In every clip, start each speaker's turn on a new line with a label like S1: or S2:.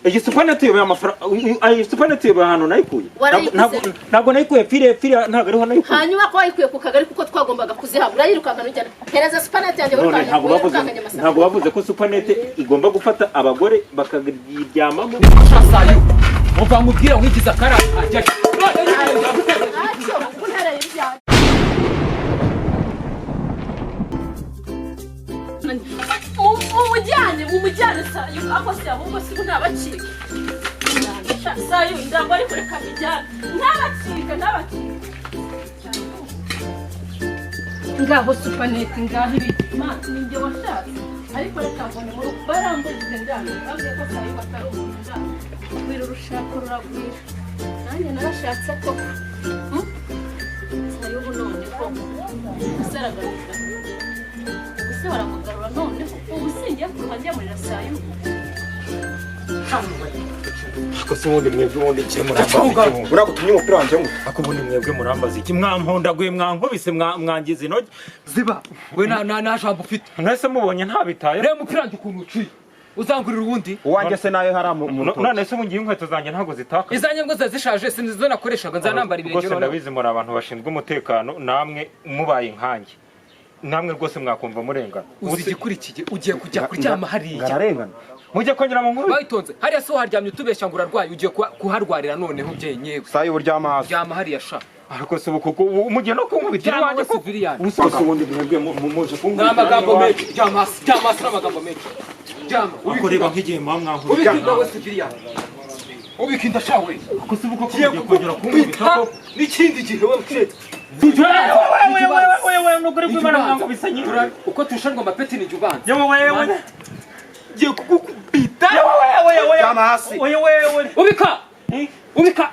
S1: Iyi supanete iyoboye amafaranga, iyi supanete iyoboye ahantu nayikuye.
S2: Warayiguze?
S1: Ntabwo nayikuye, fire ntabwo ariho nayikuye.
S2: Hanyuma ko wayikuye ku kagari, kuko twagombaga kuzihabwa, urayirukankana ujyana. Hereza supanete yanjye.
S1: None ntabwo bavuze
S2: Wirukankanye amasaka.
S1: Ntabwo bavuze ko supanete igomba gufata abagore bakayiryamamo?
S3: Sayu, umva nkubwira, nkwigize akara ajya
S2: Ntacyo, kuko ntereye ibyanjye. Mumujyane, mumujyane Sayu. Aho si ahubwo si ntabacike. Sayu, ntabwo ari kureka, bijyane, ntabacike, ntabacike. Ngaho supanete, ngaho ibi. Ma ninjye washatse, ariko reka mbone mu rugo barambujije, ndanga bambwiye ko Sayu batari umuntu. Ndanga gwira, urushako ruragwira, nanjye narashatse koko. Sayu ubu none koko ese aragaruka? Ubu se baramugarura noneho? Ubu singiye kuruha njyamurira Sayu.
S1: Ako se ubundi mwebwe, ubundi iki murambaza iki?
S4: Uragutumye umupira wanjye ngo
S1: Ako ubundi mwebwe murambaza iki? Mwampondaguye, mwankubise, mwangiza intoki.
S3: Ziba we, nta jambo ufite.
S1: Mwese mubonye ntabitaye.
S3: Reba umupira wanjye ukuntu uciye, uzangurira uwundi.
S4: Uwanjye se nayo hari mu rutoki.
S1: None se ubu ngiye, inkweto zanjye ntabwo zitaka.
S3: Izanjye ngo ziba zishaje, sinizo nakoreshaga, nzanambara ibirenge.
S1: Rwose
S3: Noneho
S1: ndabizi muri abantu bashinzwe umutekano, namwe mubaye nkanjye, namwe rwose mwakumva murengana.
S3: Uzi igikurikiye? Ugiye kujya kuryama hariya.
S4: Ngararengana.
S1: Mujye kongera mu nkuru.
S3: Bayitonze hariya, so haryamye utubeshya ngo urarwaye, ugiye kuharwarira noneho byenyewe.
S4: Sayi, uryama hasi.
S3: Ryama hariya sha.
S1: Ariko se ubu kuko ubu mugiye no kunkubita
S3: Ryama
S1: iwanjye
S3: we
S1: ko
S3: civilian.
S1: Ubu se ubundi mwebwe muje
S3: Ni
S1: kunkubita
S3: amagambo
S1: iwanjye?
S3: menshi. Ryama hasi, ryama hasi n'amagambo menshi, ryama.
S1: Ako reba nk'igihe muba mwankubita.
S3: Ubika inda we civilian, ubika inda sha we.
S1: Ako se ubu koko mugiye kongera kunkubita
S3: Bita
S1: ko
S3: n'ikindi gihe we mukire.
S1: Wewe, nukuri kw'Imana mwankubise nyine.
S3: Uko turushanwa amapeti ni jya ubanza.
S1: Yewe wewe,
S3: Ngiye kugukubita.
S1: yewe wewe.
S4: Ryama hasi.
S1: Wewe wewe.
S3: Ubika, ubika.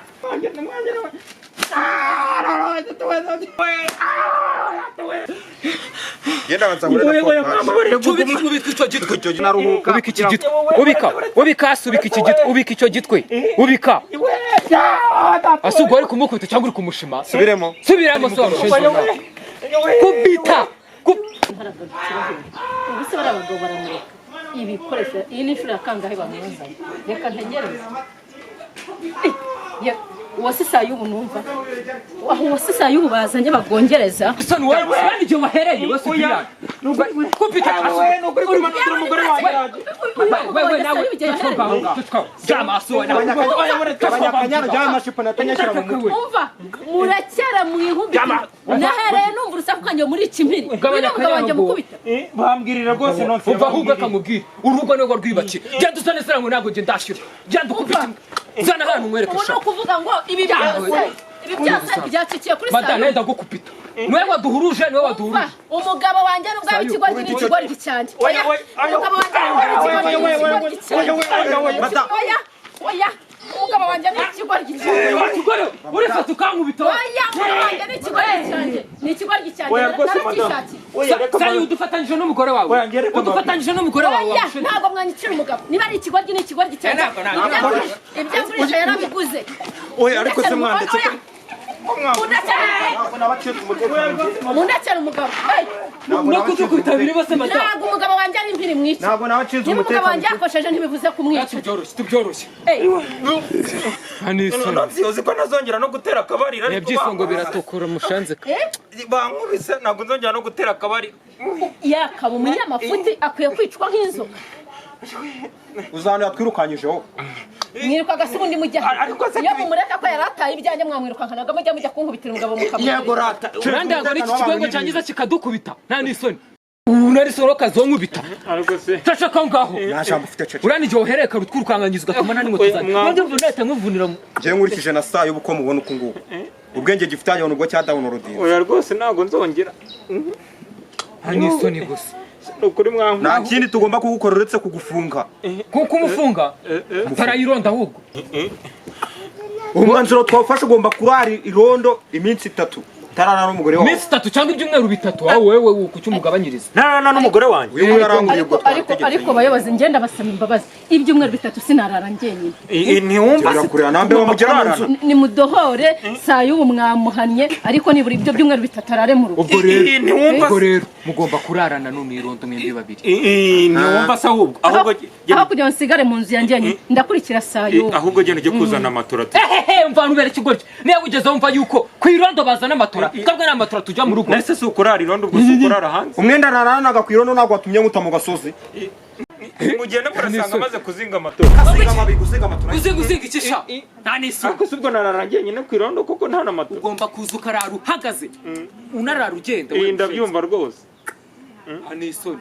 S4: Genda banza ngure na koka.
S3: Ubika, ubika icyo gitwe.
S4: Icyo gihe naruhuka.
S3: Ubika iki gitwe, ubika, ubika hasi, ubika iki gitwe, ubika icyo gitwe, ubika hasi. Ubwo wari kumukubita cyangwa uri kumushima?
S4: Subiremo.
S3: Subiramo se warushinzwe nawe kubita.
S2: Ubu se bariya bagabo baramureka ibikoresho? Iyi ni inshuro ya kangahe bamuzanye? Reka ntegereze. Eh, uwo si Sayubu numva aho? Uwo si Sayubu bazanye bagongereza?
S3: Soni wowe, urabona igihe wahereye we civilian kubita hasi.
S1: Nukuri kw'Imana umugore wanjye.
S3: Wewe nawe ryama hasi wowe nawe.
S4: Abanyakanyana jya amashipo natanyashyira mu mutwe.
S2: Umva, murekere mwihubike. Nahereye numva urusaku kanjye muri iki mpiri.
S3: Gabanya
S2: Uyu ni umugabo wanjye
S3: akanyabugabo.
S2: mukubita.
S1: Bambwirira rwose nonse.
S3: Umva ahubwo akamubwira, urugo nirwo rwibakiye. Genda uzane ziriya ngo ntabwo njye ndashyira, genda ukubita, zana ahantu nkwereke.
S2: Ubu ni
S3: Sha
S2: ukuvuga ngo ibi byose, ibi byose byacikiye kuri
S3: Madame,
S2: Sayubu.
S3: wenda gukubita, niwe waduhuruje, niwe
S2: Umva,
S3: waduhuruje.
S2: Umugabo wanjye nubwo yaba
S3: Sayu,
S2: ikigoryi, ni ikigoryi cyanjye. Oya, umugabo wanjye nubwo yaba ikigoryi, ni ikigoryi cyanjye. Oya, oya, umugabo wanjye ni ikigoryi cyanjye.
S3: Kigore urifata ukankubita.
S2: Oya, umugabo wanjye ni ikigoryi cyanjye, ni ikigoryi cyanjye.
S1: Oya rwose madamu.
S2: Naracyishakiye.
S1: Oya reka.
S3: Sayu, udufatanyije n'umugore wawe.
S1: Oya, njye reka.
S3: Udufatanyije n'umugore wawe.
S2: Oya,
S3: Wamushinze.
S2: ntabwo mwanyicira umugabo. Niba ari ikigoryi, ni ikigoryi cyanjye.
S3: Ntabwo, ntabwo.
S2: Ibyo agurisha yarabiguze.
S4: Oya, ariko se mwandetse
S2: Oya,
S4: ko nabacitse umutekano?
S2: Mundekere umugabo. Hey,
S3: No kudukubita biri bose madamu.
S2: Ntabwo umugabo wanjye ari impiri mwica.
S4: Ntabwo nabacitse
S2: Niba umugabo
S4: umutekano.
S2: wanjye yakosheje, ntibivuze kumwica.
S3: Tubyoroshye, tubyoroshye.
S2: Hey.
S3: Anisoni.
S1: Nonse uzi ko ntazongera no gutera akabariro, ariko
S3: Ibyisongo biratukura mushanze.
S1: Bankubise, ntabwo nzongera no gutera akabari.
S2: Yakaba umunyamafuti, akwiye kwicwa nk'inzoka.
S4: Uzantu yatwirukanyije wowe.
S2: Mwirukaga se ubundi mujya
S1: Ariko se
S2: iyo mumureka ko yari ataye ibyanjye, mwamwirukankanaga mujya kunkubitira umugabo mukamukubita?
S1: Yego rata.
S3: Nandango n'iki kigwego cyangiza kikadukubita, nta n'isoni. Ubu nari soroka zonkubita.
S1: Ariko se
S3: Ceceka aho ngaho.
S4: Nta jambo ufite, cece.
S3: Urani igihe uhereye kare utwirukankanyiriza ugatuma nta n'inkweto zanjye. Nanjye mvuna nahita nkuvunira
S4: Njyewe nkurikije na saa y'ubu uko mubona uku nguku, ubwenge gifite wagira ngo nubwo cya downloading.
S1: Oya rwose, ntabwo nzongera.
S3: Nta n'isoni gusa.
S1: Ni ukuri mwankubise.
S4: Nta kindi tugomba kugukora uretse kugufunga.
S3: Kuko umufunga atarayironda ahubwo.
S4: Umwanzuro twawufashe, ugomba kurara irondo iminsi 3. Ntararana n'umugore wawe.
S3: Iminsi 3 cyangwa ibyumweru 3, wowe wewe kuki umugabanyiriza?
S1: Ntararana n'umugore wanjye.
S4: Uyu nguyu yaranguriye
S2: Ariko
S4: ubwo
S2: ariko
S4: twategetse.
S2: ariko bayobozi, ngenda basaba imbabazi, ibyumweru 3 sinarara njyenyine.
S1: Ntiwumva se?
S4: Birakureba nambe wamugera mu nzu.
S2: Nimudohore saa y'ubu mwamuhannye, ariko nibura ibyo byumweru 3 arare mu rugo.
S3: Ubwo rero
S1: Ntiwumva
S3: ubwo
S1: se?
S3: rero mugomba kurarana none irondo mwembi babiri.
S1: Ntiwumva se? Ahubwo ahubwo
S2: Aho kugira ngo nsigare mu nzu yanjye njyenyine, ndakurikira saa y'ubu.
S1: Ahubwo genda ujye kuzana amatora.
S3: Ehehe, mvana ubera ikigoryi, niba ugeze wumva yuko ku irondo bazana amatora, twebwe nta matora tujya mu rugo.
S1: Nese si ukurara irondo, ubwo si ukurara hanze?
S4: Umwenda nararanaga ku irondo ntabwo watumye nkuta mu gasozi.
S1: Mugende murasanga amaze kuzinga amatora.
S4: Usiga amabi, gusiga amatora.
S3: Uzinga uzinga iki sha? Nta n'isoni.
S1: Ariko si ubwo narara njyenyine ku irondo kuko nta na matora?
S3: Ugomba kuza ukarara uhagaze, unarara ugenda.
S1: Iyi ndabyumva rwose.
S3: Nta n'isoni.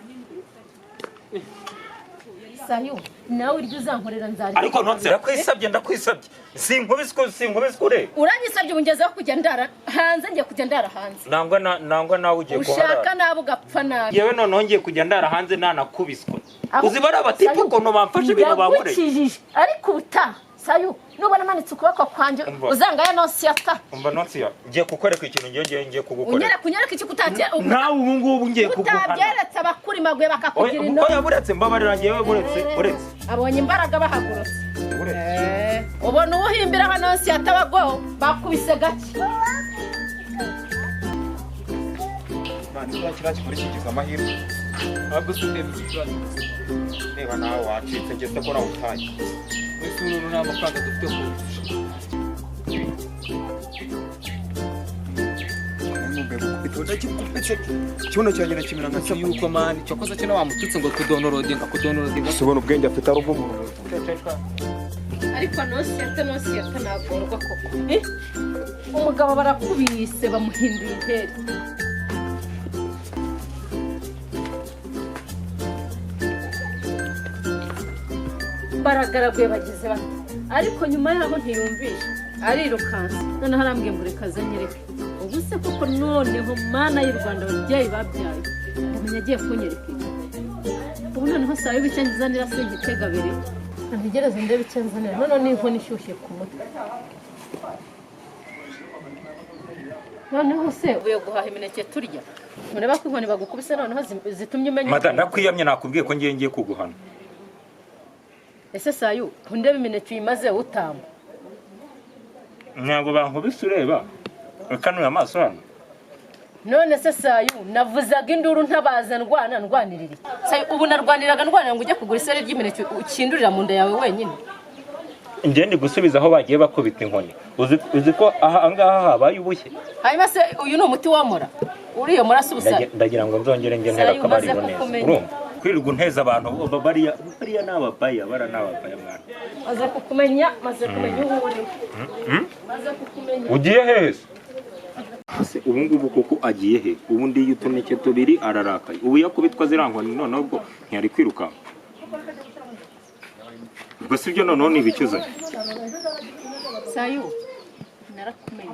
S2: Sayu, nawe iryo uzankorera nzareka.
S1: Ariko nonse ndakwisabye, ndakwisabye, sinkubiswe, sinkubiswe ure.
S2: Uranyisabye, ubu ngezeho kujya ndara hanze, ngiye kujya ndara hanze.
S1: Nangwa nangwa nawe ugiye
S2: Ushaka
S1: kuharara.
S2: nabi ugapfa nabi.
S1: Yewe, noneho ngiye kujya ndara hanze nanakubiswe.
S2: Aho-
S1: Uzi bariya batipe
S2: Sayu,
S1: ukuntu bamfashe ibintu bankoreye?
S2: ndagukijije, ariko ubutaha Sayu nubona amanitse ukuboko kwanjye,
S1: Umva.
S2: uzangaya nonsiyata.
S1: Umva nonsiya, ngiye kukwereka ikintu ngiye kugukorera.
S2: Unyereka, unyereka iki? Kutabye
S1: Nawe ubu ngubu ngiye kuguhana.
S2: utabyeretse abakurimaguye
S1: Oya,
S2: bakakugira inama.
S1: oya, buretse, mbabarira, ngewe buretse, buretse.
S2: Abonye imbaraga bahagurutse.
S1: Buretse.
S2: Ubona uwuhimbira hano nonsiyata abago bakubise gake.
S4: Nta kiriya kigore kigize amahirwe.
S3: Ntabwo se ndeba iki kibazo?
S4: Reba nawe wacitse, ngeze ko nawe utaye.
S3: Wese uru nta mafaranga dufite ku
S4: Ikibuno cyanjye nakimera nka
S3: Nzi yuko man cyokoze kino wamututse ngo kudonorodinga kudonorodinga.
S4: Ubona ubwenge afite ari ubw'umuntu.
S2: Ariko nonsiyata, nonsiyata nagorwa koko. Eh? Umugabo barakubise bamuhinduye intere. Baragaraguye bagize bati, ariko nyuma yaho ntiyumvisha, arirukansa, noneho arambwiye ngo reka aze anyereke. Ubu se koko noneho, Mana y'u Rwanda, ababyeyi babyaye, ndamenya agiye kunyereka iki? Ubu noneho saa y'ubu icyo nzanira sinkitega abiri, ntegereze ndebe icyo nzanira. Noneho n'inkono ishyushye ku mutwe. Noneho se uvuye guhaha imineke turya, ntureba ko inkoni bagukubise noneho zitumye umenya?
S1: Mada, ndakwiyamye, nakubwiye ko ngiye kuguhana.
S2: Ese sayu, ndebe imineke uyimaze utamba?
S1: Ntabwo bankubise ureba ukanuye amaso hano.
S2: None se sayu, navuzaga induru ntabaza, ndwana, ndwanirira iki? Sayu, ubu narwaniraga ndwanira ngo ujye kugura iseri ry'imineke ukindurira mu nda yawe wenyine?
S1: Njye ndi gusubiza aho bagiye bakubita inkoni. Uzi ko aha ngaha habaye ubushye?
S2: Hanyuma se uyu ni umuti womora uriyo murasa ubusa?
S1: Ndagira ngo nzongere njye ntera
S2: Sayu, umaze
S1: akabariro neza.
S2: kukumenya.
S1: Urumva kwirirwa unteza abantu bariya, bariya ni ababaya, bara ni ababaya mwana.
S2: Maze kukumenya, maze kumenya uwo uri, maze kukumenya.
S1: Ugiye hehe se ubu ngubu koko? Agiye he ubu? Ndiye utuneke tubiri ararakaye. Ubu iyo akubitwa ziriya nkoni noneho ubwo ntiyari kwirukanka? Ubwo si byo noneho ni ibikizanye.
S2: Sayu, narakumenye,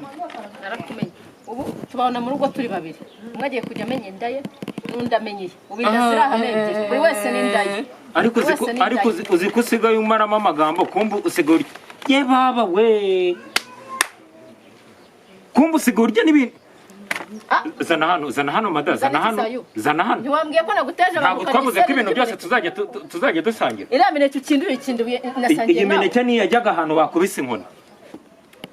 S2: narakumenye. Ubu tubana mu rugo turi babiri, umwe agiye kujya amenya inda ye n'undi amenye iye. Ubu inda ziri aha ni ebyiri, buri wese n'inda ye.
S1: Ariko uzi
S2: Buri
S1: ko
S2: wese n'inda
S1: ariko
S2: ye.
S1: uzi ko usigaye umaramo amagambo? Kumva usigaye urya, ye baba we, kumva usigaye urya n'ibintu.
S2: Ah.
S1: Zana hano, zana hano mada, zana
S2: Zana iki,
S1: hano.
S2: Sayu?
S1: Zana hano.
S2: Ntiwambwiye ko naguteje
S1: Ntabwo
S2: abantu ukarya
S1: twavuze ko
S2: iseri
S1: ibintu byose
S2: ry'imineke?
S1: tuzajya dusangira.
S2: Iriya mineke ukindura ikinduye nasangiye
S1: Iyi
S2: nawe.
S1: mineke niyo yajyaga ahantu bakubise inkoni.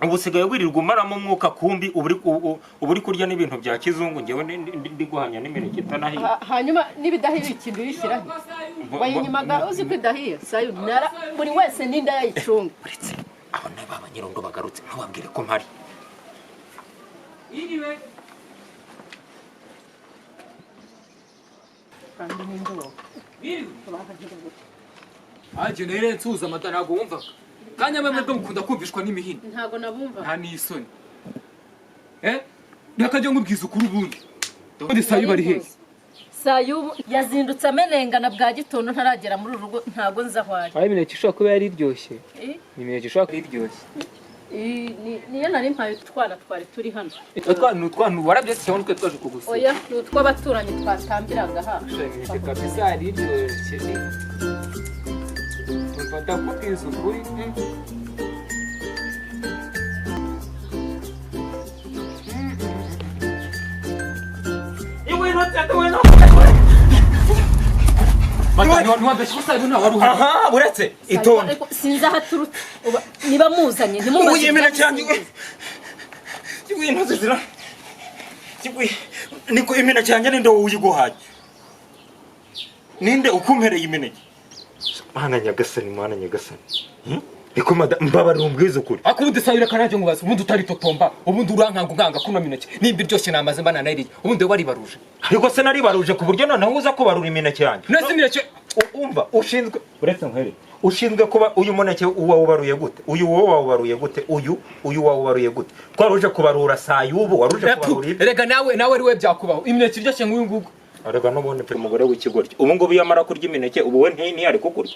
S1: Ubu usigaye wirirwa umaramo umwuka, kumbi uba uri kurya n'ibintu bya kizungu. Ngewe ndi guhanya n'imineke itanahiye.
S2: Hanyuma n'ibidahiye ikintu uyishyiraho wayinyimaga uzi ko idahiye. Sayu, nara buri wese n'inda yayicunga.
S1: Uretse abo ni ba banyirondo bagarutse, ntubabwire ko mpari.
S3: Iriwe.
S2: Kandi n'indobo.
S3: Iriwe. Aje nere nsuhuza amata, ntabwo wumvaga. Kandi nyamara mwebwe mukunda kumvishwa n'imihini.
S2: Ntabwo nabumva.
S3: Nta n'isoni. Eh? Reka njye nkubwiza ukuri ubundi. Ubundi sayu bari hehe?
S2: Sayu yazindutse amenengana bwa gitondo, ntaragera muri uru rugo, ntabwo nzi aho ari.
S3: Aho imineke ishobora kuba yari iryoshye.
S2: Eh,
S3: Ni imineke ishobora kuba iryoshye.
S2: Niyo nari mpaye utwana twari turi hano.
S3: Utwana ni utwana warabye cyangwa twe twaje kugusura?
S2: Oya, ni utw'abaturanyi twatambiraga hano.
S3: Imineke kabisa yari iryoshye. Umva ndakubwiza ukuri. Ntiwambeshye ko sayibu ntawe wari uhari.
S1: Aha, buretse, itonde.
S2: Ariko sinzi aho aturutse. Niba muzanye ntimubaze.
S1: Ubu imineke yanjye we, intozi zira niko. Imineke yanjye ninde wowe uyiguhaye? Ninde ukumpereye imineke? Mana nyagasani, mana nyagasani! Niko mbabarira umbwize ukuri.
S3: Ariko ubundi sayibu, reka nanjye nkubaze, ubundi utaritotomba, ubundi urankanga unkanga kuno mineke nimba iryoshye namaze mba nanayiriye, ubundi wowe waribaruje?
S1: Ariko se naribaruje ku buryo noneho uza kubarura imineke yanjye?
S3: Nese imineke
S1: Umva, ushinzwe, uretse nkwereke, ushinzwe kuba uyu muneke wawubaruye gute? Uyu wowe wawubaruye gute? Uyu wawubaruye gute? Ko wari uje kubarura saa y'ubu, wari uje kubarura ibi?
S3: Rega nawe ari we byakubaho, imineke iryoshye nk'uyu nguyu.
S1: Arega n'ubundi pe, umugore w'ikigoryi. Ubu ngubu iyo amara kurya imineke, ubu we ntiyari kukurya.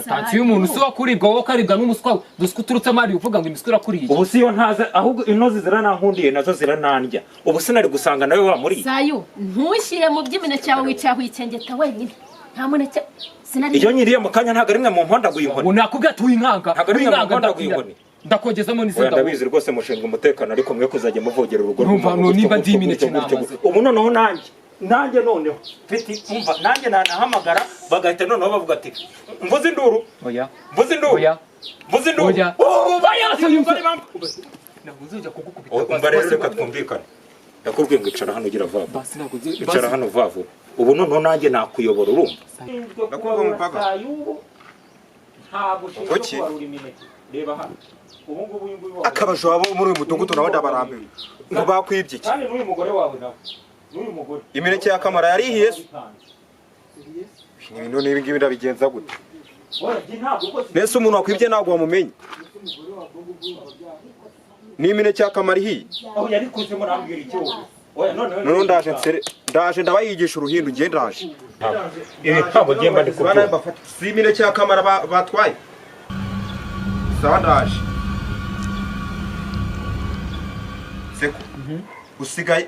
S3: Tansi y'umuntu si wakuribwa, wowe ukaribwa n'umuswa we duswa uturutse amari uvuga ngo imiswa irakuriye.
S1: Ubu si yo ntaza, ahubwo intozi ziranankundiye, nazo ziranandya. Ubu sinari gusanga nawe wamuriye.
S2: Sayu, ntushyire mu by'imineke yawe, wicaye wikengeta wenyine, nta muneke sinari.
S1: Iyo nyiriye mu kanya, ntabwo ari mwe mu mpondaguye inkoni?
S3: Ubu nakubwira ati winkanga.
S1: Ntabwo ari mwe
S3: Winkanga.
S1: mu mpondaguye inkoni.
S3: Ndakogezamo
S1: Oya.
S3: n'izindi.
S1: Ndabizi rwose mushinzwe umutekano, ariko mwe kuzajya muvogera urugo
S3: Urumva,
S1: rw'umuntu gutyo,
S3: nimba
S1: gutyo,
S3: ndi imineke
S1: gutyo, gutyo,
S3: namaze.
S1: gutyo. Ubu noneho nanjye noneho mfite, umva, nanjye nanahamagara bagahita noneho bavuga ati mvuze induru.
S3: Oya.
S1: Mvuze induru.
S3: Oya.
S1: Mvuze induru.
S3: Oya.
S1: Oh,
S3: Oya, ntabwo nzongera kugukubita.
S1: Oh, umva rero, reka twumvikane. Ndakubwiye ngo icara hano, ugira vuba.
S3: Basi ntabwo nzi.
S1: Icara hano vuba vuba. Ubu noneho nanjye nakuyobora, urumva?
S4: Ndakumva mupaka.
S1: Ntabwo ushinzwe
S4: Kuki?
S1: kubarura imineke. Reba hano, ubu ngubu uyu nguyu wawe.
S4: Akabajura bo muri uyu mudugudu nawe ndabarambiwe, ngo bakwibye iki?
S1: Kandi n'uyu mugore wawe nawe, n'uyu mugore.
S4: Imineke ya Kamara yarihiye se? Ibintu n'ibi ngibi ndabigenza gute?
S1: Oya, njye ntabwo rwose.
S4: Nese umuntu wakwibye ntabwo wamumenye? Ni imineke ya Kamara ihiye.
S1: Aho yarikuze murambwira iki wowe? Oya, noneho.
S4: Noneho ndaje nsere, ndaje ndabayigisha uruhindu, ngiye ndaje.
S1: Ibi ntabwo ngiye mba ndi kubyumva.
S4: Si imineke ya Kamara batwaye? Sawa, ndaje. Seko usigaye.